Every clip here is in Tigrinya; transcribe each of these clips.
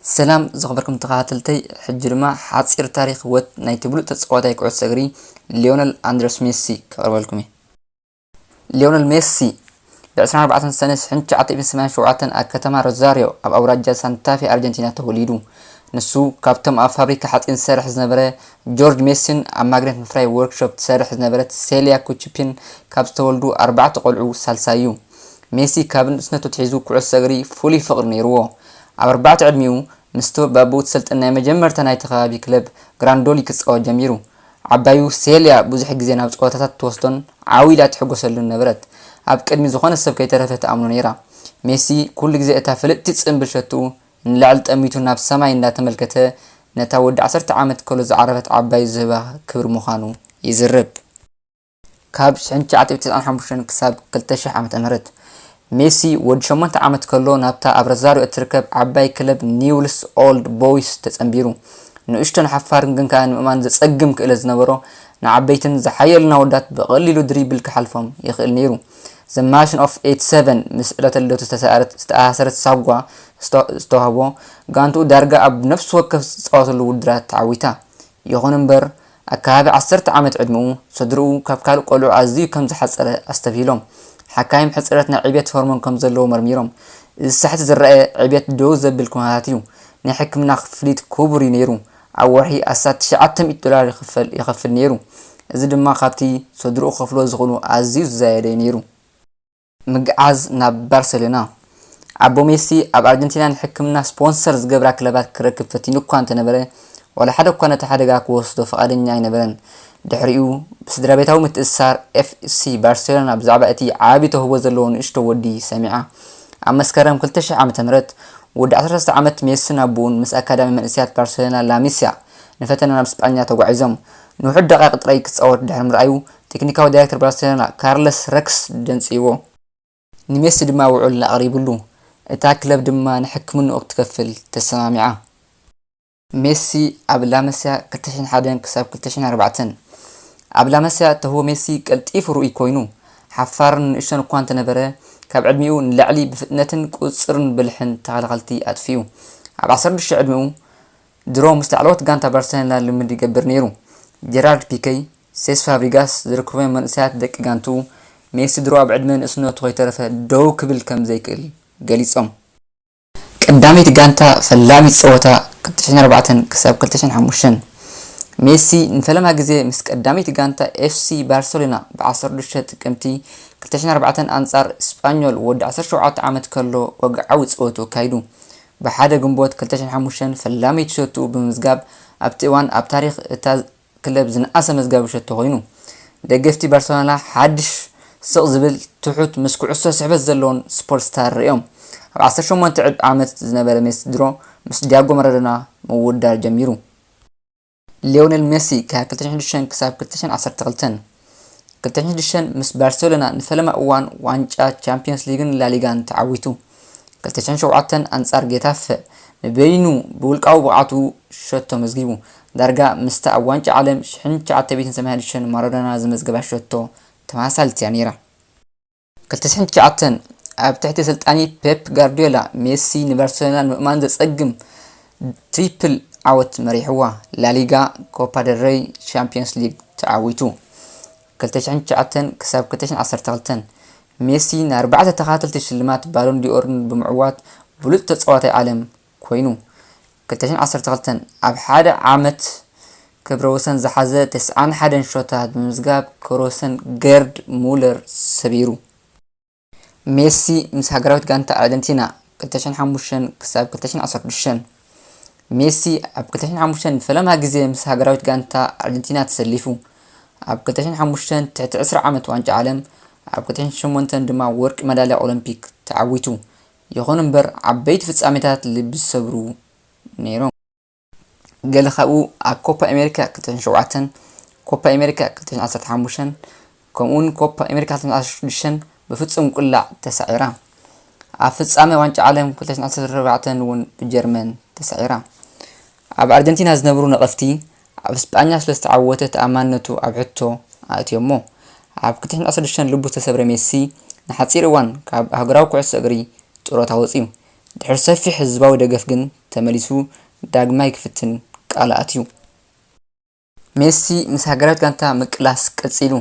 ሰላም ዝኸበርኩም ተኸታተልተይ፣ ሕጂ ድማ ሓጺር ታሪኽ ህይወት ናይቲ ብሉጽ ተጻዋታይ ኩዕሶ እግሪ ሊዮነል ኣንድረስ ሜሲ ከቕርበልኩም እየ። ሊዮነል ሜሲ ብ ዕስራን ኣርባዕተን ሰነ ሽሕን ትሽዓተ ሚእትን ሰማንያን ሸውዓተን ኣብ ከተማ ሮዛርዮ ኣብ ኣውራጃ ሳንታፌ ኣርጀንቲና ተወሊዱ። ንሱ ካብቶም ኣብ ፋብሪካ ሓጺን ዝሰርሕ ዝነበረ ጆርጅ ሜሲን ኣብ ማግኔት ምፍራይ ዎርክሾፕ ትሰርሕ ዝነበረት ሴልያ ኩቺፒን ካብ ዝተወልዱ ኣርባዕተ ቆልዑ ሳልሳይ እዩ። ሜሲ ካብ ንእስነቱ ኣትሒዙ ኩዕሶ እግሪ ፍሉይ ፍቕሪ ነይርዎ። ኣብ ኣርባዕተ ዕድሚኡ ምስቲ ብኣቦኡ ትሰልጥን ናይ መጀመርታ ናይቲ ከባቢ ክለብ ግራንዶሊ ክጻወት ጀሚሩ። ዓባዩ ሴልያ ብዙሕ ግዜ ናብ ጸወታታት ትወስዶን ዓው ኢላ ትሕጎሰሉን ነበረት። ኣብ ቅድሚ ዝኾነ ሰብ ከይተረፈ ትኣምኖ ነይራ። ሜሲ ኩሉ ግዜ እታ ፍልጥቲ ጽምብል ሸትኡ ንላዕሊ ጠሚቱ ናብ ሰማይ እንዳተመልከተ ነታ ወዲ ዓሰርተ ዓመት ከሎ ዝዓረፈት ዓባዩ ዝህባ ክብሪ ምዃኑ ይዝረብ። ካብ ሽሕን ትሽዓተ ሚእትን ተስዓን ሓሙሽተን ክሳብ ክልተ ሽሕ ዓመተ ምህረት። ሜሲ ወዲ ሸሞንተ ዓመት ከሎ ናብታ ኣብ ሮዛርዮ እትርከብ ዓባይ ክለብ ኒውልስ ኦልድ ቦይስ ተጸንቢሩ። ንእሽቶን ሓፋርን ግን ከኣ ንምእማን ዘጸግም ክእለት ዝነበሮ፣ ንዓበይትን ዝሓየሉን ኣወዳት ብቐሊሉ ድሪብል ክሓልፎም ይኽእል ነይሩ። The Machine of ኤይት ሰቨን ምስ ዕለተ ልደቱ ዝተሰኣረት-፣ ዝተኣሳሰረት ሳጓ ዝተ-፣ ዝተዋህቦ፣ ጋንትኡ ዳርጋ ኣብ ነፍሲ ወከፍ ዝጻወተሉ ውድድራት ተዓዊታ። ይኹን እምበር፣ ኣብ ከባቢ ዓሰርተ ዓመት ዕድመኡ፣ ስድርኡ ካብ ካልእ ቆልዑ ኣዝዩ ከም ዝሓጸረ ኣስተብሂሎም። ሓካይም ሕጽረት ናይ ዕብየት ሆርሞን ከም ዘለዎ መርሚሮም። እዚ ሳሕቲ ዝረኣየ ዕብየት ደው ዘብል ኩነታት እዩ። ናይ ሕክምና ክፍሊት ክቡር እዩ ነይሩ። ኣብ ወርሒ ኣስታት ትሽዓተ ሚእቲ ዶላር ይኽፈል፣ ይኸፍል ነይሩ። እዚ ድማ ካብቲ ስድርኡ ክኸፍልዎ ዝኽእሉ ኣዝዩ ዝዛየደ እዩ ነይሩ። ምግዓዝ ናብ ባርሰሎና። ኣቦ ሜሲ ኣብ ኣርጀንቲና ንሕክምና ስፖንሰር ዝገብራ ክለባት ክረክብ ፈቲኑ እኳ እንተነበረ፣ ዋላ ሓደ እኳ ነቲ ሓደጋ ክወስዶ ፍቓደኛ ኣይነበረን። ድሕሪኡ፣ ብስድራቤታዊ ምትእስሳር ኤፍ ሲ ባርሴሎና ብዛዕባ እቲ ዓቢ ተውህቦ ዘለዎ ንእሽቶ ወዲ ሰሚዓ። ኣብ መስከረም ክልተ ሽሕ ዓመተ ምህረት፣ ወዲ ዓሰርተ ሰለስተ ዓመት ሜስን ኣቦኡን ምስ ኣካዳሚ መንእሰያት ባርሴሎና ላሚስያ ንፈተና ናብ ስጳኛ ተጓዒዞም። ንውሑድ ደቓይቕ ጥራይ ክጻወት ድሕሪ ምርኣዩ፣ ቴክኒካዊ ዳይሬክተር ባርሴሎና ካርለስ ረክስ ደንጽይዎ። ንሜሲ ድማ ውዕል ኣቕሪብሉ። እታ ክለብ ድማ ንሕክምንኡ ክትከፍል ተሰማሚዓ። ሜሲ ኣብ ላመስያ ክልተ ሽሕን ሓደን ክሳብ ክልተ ሽሕን ኣርባዕተን። ኣብ ላመስያ ተህቦ ሜሲ ቀልጢፉ ርኡይ ኮይኑ፣ ሓፋርን ንእሽቶን እኳ እንተነበረ፣ ካብ ዕድሚኡ ንላዕሊ ብፍጥነትን ቁጽጽርን ብልሕን ተኸላኸልቲ ኣጥፊኡ። ኣብ ዓሰርተ ሽዱሽተ ዕድሚኡ ድሮ ምስ ላዕለዎት ጋንታ ባርሰሎና ልምድ ይገብር ነይሩ። ጀራርድ ፒኬ፣ ሴስ ፋብሪጋስ ዝርከቦም መንእሰያት ደቂ ጋንትኡ፣ ሜሲ ድሮ ኣብ ዕድመ ንእስነቱ ከይተረፈ ደው ክብል ከም ዘይክእል ገሊጾም። ቀዳመይቲ ጋንታ ፈላሚት ጸወታ ክልተ ሽሕን ኣርባዕተን ክሳብ ክልተ ሽሕን ሓሙሽተን። ሜሲ ንፈለማ ግዜ ምስ ቀዳመይቲ ጋንታ ኤፍ ሲ ባርሰሎና ብ ዓሰርተ ሽዱሽተ ጥቅምቲ ክልተ ሽሕን ኣርባዕተን ኣንጻር ስጳኞል ወዲ ዓሰርተ ሸውዓተ ዓመት ከሎ ወግዓዊ ጸወትኡ ኣካይዱ። ብ ሓደ ግንቦት ክልተ ሽሕን ሓሙሽተን ፈላመይቲ ሸቶኡ ብምምዝጋብ ኣብቲ እዋን ኣብ ታሪኽ እታ ክለብ ዝነኣሰ መዝጋቢ ሸቶ ኮይኑ። ደገፍቲ ባርሰሎና ሓድሽ ስቕ ዝብል ትሑት ምስ ኩዕሶ ስሕበት ዘለዎን ስፖርት ስታር ርእዮም። ኣብ ዓሰርተ ሸሞንተ ዕድ-፣ ዓመት ዝነበረ ሜሲ ድሮ ምስ ዲያጎ ማራዶና ምውዳር ጀሚሩ። ሊዮኔል ሜሲ ካብ ክልተ ሽሕን ሽዱሽተን ክሳብ ክልተ ሽሕን ዓሰርተ ክልተን። ክልተ ሽሕን ሽዱሽተን ምስ ባርሴሎና ንፈለማ እዋን ዋንጫ ቻምፒየንስ ሊግን ላሊጋን ተዓዊቱ። ክልተ ሽሕን ሸውዓተን ኣንጻር ጌታፈ ንበይኑ ብውልቃዊ ብቕዓቱ ሸቶ መዝጊቡ። ዳርጋ ምስታ ኣብ ዋንጫ ዓለም ሽሕን ትሽዓተ ሚእትን ሰማንያን ሽዱሽተን ማራዶና ዝመዝገባ ሸቶ ተመሳሳሊት እያ ነይራ። ክልተ ሽሕን ትሽዓተን ኣብ ትሕቲ ኣሰልጣኒ ፔፕ ጋርዲዮላ፣ ሜሲ ንባርሴሎና ንምእማን ዘጸግም ትሪፕል ዓወት መሪሕዋ። ላሊጋ፣ ኮፓ ደል ሬይ፣ ቻምፒየንስ ሊግ ተዓዊቱ። ክልተ ሽሕን ትሽዓተን ክሳብ ክልተ ሽሕን ዓሰርተ ክልተን ሜሲ ንኣርባዕተ ተኸታተልቲ ሽልማት ባሎን ዲኦርን ብምዕዋት ብሉጽ ተጻዋታይ ዓለም ኮይኑ። ክልተ ሽሕን ዓሰርተ ክልተን ኣብ ሓደ ዓመት ክብረ ወሰን ዝሓዘ ተስዓን ሓደን ሾታት ብምምዝጋብ ክብረ ወሰን ገርድ ሙለር ሰቢሩ። ሜሲ ምስ ሃገራዊት ጋንታ ኣርጀንቲና ክልተ ሽሕን ሓሙሽተን ክሳብ ክልተ ሽሕን ዓሰርተ ሽዱሽተን። ሜሲ ኣብ ክልተ ሽሕን ሓሙሽተን ንፈለማ ግዜ ምስ ሃገራዊት ጋንታ ኣርጀንቲና ተሰሊፉ። ኣብ ክልተ ሽሕን ሓሙሽተን ትሕቲ ዕስራ ዓመት ዋንጫ ዓለም፣ ኣብ ክልተ ሽሕን ሸሞንተን ድማ ወርቂ መዳልያ ኦሎምፒክ ተዓዊቱ። ይኹን እምበር ዓበይቲ ፍጻሜታት ልቢ ዝሰብሩ ነይሮም። ገለ ካብኡ ኣብ ኮፓ ኣሜሪካ ክልተ ሽሕን ሸውዓተን፣ ኮፓ ኣሜሪካ ክልተ ሽሕን ዓሰርተ ሓሙሽተን፣ ከምኡውን ኮፓ ኣሜሪካ ክልተ ሽሕን ዓሰርተ ሽዱሽተን ብፍጹም ቁላዕ ተሳዒራ። ኣብ ፍጻመ ዋንጫ ዓለም ክልተ ሽሕን ዓሰርተ ኣርባዕተን እውን ብጀርመን ተሳዒራ። ኣብ ኣርጀንቲና ዝነብሩ ነቐፍቲ፣ ኣብ ስጳኛ ስለ ዝተዓወተ ተኣማንነቱ ኣብ ሕቶ ኣእትዮሞ። ኣብ ክልተ ሽሕን ዓሰርተ ሽዱሽተን ልቡ ዝተሰብረ ሜሲ፣ ንሓጺር እዋን ካብ ሃገራዊ ኩዕሶ እግሪ ጥሮታ ወጺኡ። ድሕሪ ሰፊሕ ህዝባዊ ደገፍ ግን ተመሊሱ ዳግማይ ክፍትን ቃል ኣትዩ። ሜሲ ምስ ሃገራዊት ጋንታ ምቅላስ ቀጺሉ።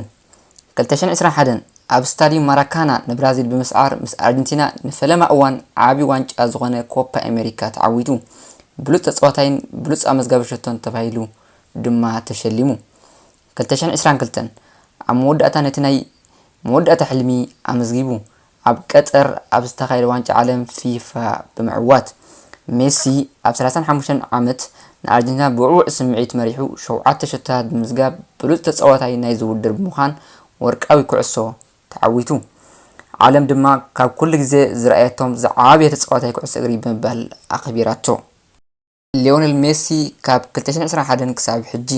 ክልተ ሽሕን ዕስራን ሓደን ኣብ ስታድዩም ማራካና ንብራዚል ብምስዓር ምስ ኣርጀንቲና ንፈለማ እዋን ዓቢ ዋንጫ ዝኾነ ኮፓ ኣሜሪካ ተዓዊቱ። ብሉጽ ተጻዋታይን ብሉጽ ኣመዝጋቢ ሸቶን ተባሂሉ ድማ ተሸሊሙ። ክልተ ሽሕን ዕስራን ክልተን ኣብ መወዳእታ ነቲ ናይ መወዳእታ ሕልሚ ኣመዝጊቡ። ኣብ ቀጠር ኣብ ዝተኻየደ ዋንጫ ዓለም ፊፋ ብምዕዋት፣ ሜሲ ኣብ ሰላሳን ሓሙሽተን ዓመት ንኣርጀንቲና ብውዕዉዕ ስምዒት መሪሑ ሸውዓተ ሸቶታት ብምዝጋብ ብሉጽ ተጻዋታይ ናይዚ ውድድር ብምዃን ወርቃዊ ኩዕሶ ተዓዊቱ። ዓለም ድማ ካብ ኩሉ ግዜ ዝረኣየቶም ዝዓበየ ተጻዋታይ ኩዕሶ እግሪ ብምባል ኣኽቢራቶ። ሊዮነል ሜሲ ካብ ክልተ ሽሕን ዕስራን ሓደን ክሳብ ሕጂ።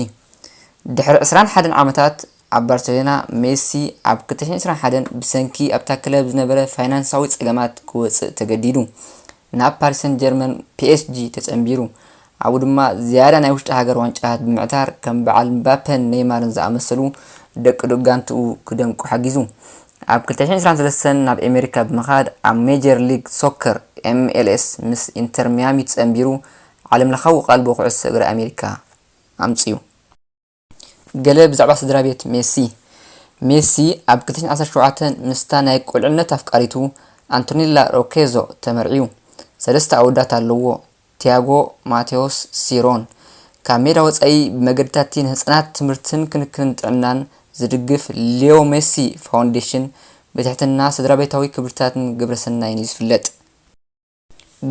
ድሕሪ ዕስራን ሓደን ዓመታት ኣብ ባርሴሎና፣ ሜሲ ኣብ ክልተ ሽሕን ዕስራን ሓደን ብሰንኪ ኣብታ ክለብ ዝነበረ ፋይናንሳዊ ጸገማት ክወጽእ ተገዲዱ። ናብ ፓሪስ ሰን ጀርመን፣ ፒ ኤስ ጂ፣ ተጸንቢሩ። ኣብኡ ድማ ዝያዳ ናይ ውሽጢ ሃገር ዋንጫታት ብምዕታር ከም በዓል ምባፐን ኔይማርን ዝኣመሰሉ ደቂ ዶ-፣ ጋንትኡ ክደምቁ ሓጊዙ። ኣብ ክልተ ሽሕን ዕስራን ሰለስተን ናብ ኣሜሪካ ብምኻድ ኣብ ሜጀር ሊግ ሶከር፣ ኤም ኤል ኤስ፣ ምስ ኢንተር ሚያሚ ተጸንቢሩ ዓለምለኻዊ ቀልቢ ኩዕሶ እግሪ ኣሜሪካ ኣምጺኡ። ገለ ብዛዕባ ስድራ ቤት ሜሲ። ሜሲ ኣብ ክልተ ሽሕን ዓሰርተ ሸውዓተን ምስታ ናይ ቁልዕነት ኣፍቃሪቱ ኣንቶኔላ ሮኬዞ ተመርዕዩ። ሰለስተ ኣወዳት ኣለዎ፣ ቲያጎ፣ ማቴዎስ፣ ሲሮን። ካብ ሜዳ ወጻኢ ብመገድታቲ ንህጻናት ትምህርትን ክንክንን ጥዕናን ዝድግፍ ሊዮ ሜሲ ፋውንዴሽን ብትሕትና ስድራ ቤታዊ ክብርታትን ግብረሰናይን እዩ ዝፍለጥ።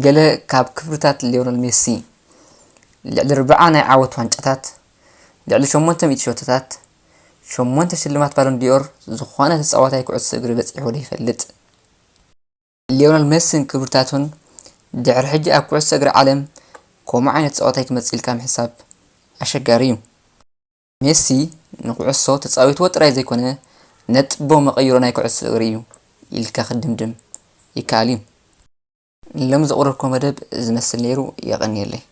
ገለ ካብ ክብርታት ሊዮነል ሜሲ። ልዕሊ ርብዓ ናይ ዓወት ዋንጫታት፣ ልዕሊ ሸሞንተ ሚእቲ ሸቶታት፣ ሸሞንተ ሽልማት ባሎን ዲኦር ዝኾነ ተጻዋታይ ኩዕሶ እግሪ በጺሑ ዘይፈልጥ። ሊዮነል ሜሲን ክብርታቱን ድሕሪ ሕጂ ኣብ ኩዕሶ እግሪ ዓለም ከምኡ ዓይነት ተጻዋታይ ክመጽእ ኢልካ ምሕሳብ ኣሸጋሪ እዩ። ሜሲ ንኩዕሶ ተጻዊትዎ ጥራይ ዘይኮነ ነጥቦ መቐይሮ ናይ ኩዕሶ እግሪ እዩ ኢልካ ክድምድም ይከኣል እዩ። ሎሚ ዘቕረብኩዎ መደብ ዝመስል ነይሩ። የቐንየለይ።